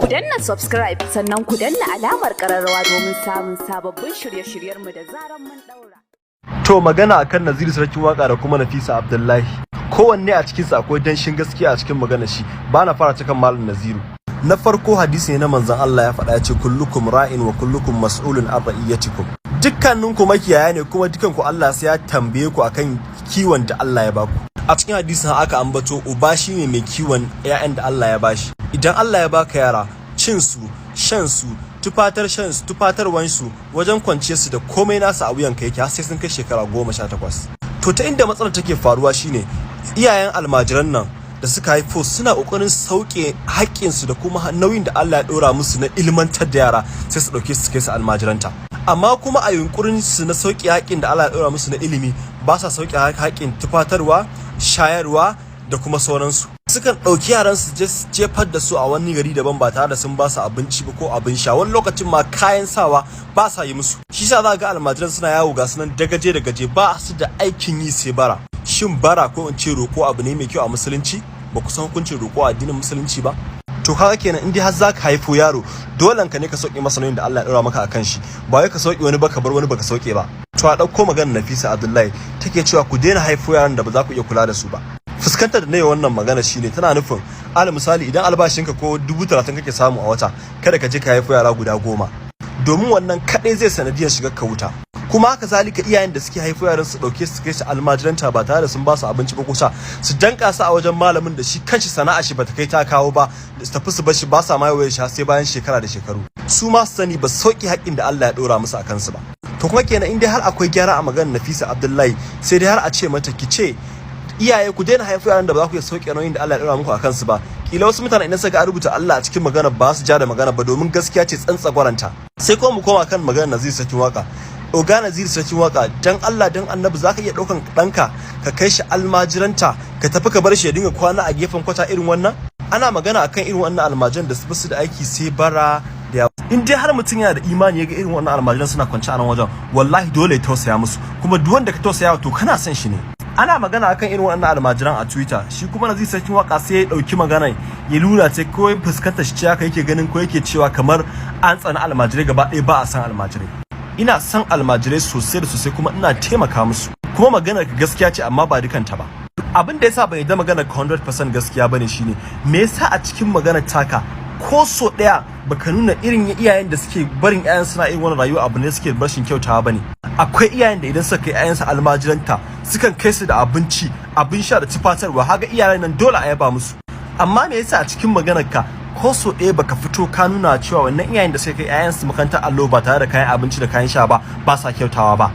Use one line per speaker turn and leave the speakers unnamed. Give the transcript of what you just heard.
Danna subscribe, sannan ku danna alamar kararrawa domin samun sababbin shirye-shiryenmu da zaran mun daura.
To, magana akan Naziru Sarkin Waka da kuma Nafisa Abdullahi. Kowanne a cikinsa akwai danshin gaskiya a cikin magana shi. Ba na fara cikin Malam Naziru. Na farko, hadisi ne na manzon Allah ya faɗa, ya ce: "Kullukum ra'in wa kullukum mas'ulun an ra'iyatikum." Dukkaninku makiyaya ne, kuma dukanku Allah sai ya tambaye ku akan kiwon da Allah ya baku. A cikin hadisin aka ambato uba shine mai kiwon 'ya'yan da Allah ya bashi. Idan Allah ya baka yara, cin su, shan su, tufatar shan su, tufatarwan su, wajen kwanciyar su da komai nasu a wuyanka yake har sai sun kai shekara 18. To, ta inda matsalar take faruwa shine iyayen almajiran nan da suka haifo suna kokarin sauke haƙƙinsu da kuma nauyin da Allah ya ɗora musu na ilmantar da yara, sai su ɗauke su kai su almajiranta. Amma kuma a yunkurin su na sauke haƙƙin da Allah ya ɗora musu na ilimi, ba sa sauke haƙƙin tufatarwa, shayarwa da kuma sauransu. Sukan ɗauki yaran su jefar da su a wani gari daban ba tare da sun ba su abinci ba ko abin sha, wani lokacin ma kayan sawa ba sa yi musu. Shi sa za ga almajiran suna yawo, ga sunan dagaje da gaje, ba su da aikin yi sai bara. Shin bara, ko in ce roko, abu ne mai kyau a musulunci? Ba ku san hukuncin roko a addinin musulunci ba? To, kaga kenan in dai har zaka haifo yaro, dolen ka ne ka sauke masa nauyin da Allah ya ɗora maka akan shi, ba wai ka sauke wani ba ka bar wani baka sauke ba. To, a ɗauko maganar Nafisa Abdullahi, take cewa ku daina haifo yaran da ba za ku iya kula da su ba. Fuskantar da na yi wannan magana shine tana nufin, alal misali, idan albashinka ko 30,000 kake samu a wata, kada ka je ka haifo yara guda 10, domin wannan kaɗai zai sanadiyar shigar ka wuta. Kuma haka zalika iyayen da suke haifo yaran su dauke su kai su almajiranta ba tare da sun ba su abinci ba ko sha, su danka su a wajen malamin da shi kanshi sana'a shi bata kai ta kawo ba, su tafi su bar shi, ba sa ma wayar shi sai bayan shekara da shekaru, su ma su sani ba su sauki haƙƙin da Allah ya dora musu a kansu ba. To, kuma kenan in dai har akwai gyara a maganar Nafisa Abdullahi, sai dai har a ce mata ki ce iyaye ku daina haifo yaran da ba za ku iya sauke nauyin da Allah ya dora muku a kansu ba. Kila wasu mutane idan suka rubuta Allah a cikin magana, ba su ja da magana ba, domin gaskiya ce tsantsagwaranta. Sai kuma mu koma kan maganar Naziru Sarkin Waka. Oga Naziru Sarkin Waka, dan Allah dan Annabi, zaka iya daukan ɗanka ka kai shi almajiranta, ka tafi ka bar shi ya dinga kwana a gefen kwata irin wannan? Ana magana akan irin wannan almajiran da su da aiki sai bara da in dai har mutum yana da imani, ya ga irin wannan almajiran suna kwance a nan wajen, wallahi dole ya tausaya musu. Kuma duk wanda ka tausaya, to kana son shi ne. Ana magana akan irin wannan almajiran a Twitter, shi kuma Naziru Sarkin Waka sai ya dauki magana ya lura ce ko fuskantar shi haka yake ganin ko yake cewa kamar an tsana almajirai gaba ɗaya, ba a san almajirai. Ina son almajirai sosai da sosai, kuma ina taimaka musu. Kuma maganar ka gaskiya ce, amma ba dukanta ba. Abin da yasa ban yarda maganar ka 100% gaskiya bane shine, me yasa a cikin maganar taka ko so daya baka nuna irin iyayen da suke barin iyayen suna irin wannan rayuwa abu ne suke rashin kyautawa bane? Akwai iyayen da idan suka kai iyayensu almajiranta, sukan kai su da abinci, abin sha da tufatarwa. Haka iyayen nan dole a yaba musu. Amma me yasa a cikin maganar ka ko so ɗaya baka fito ka nuna cewa wannan iyayen da suka kai iyayensu makarantar allo ba tare da kayan abinci da kayan sha ba, ba sa kyautawa ba?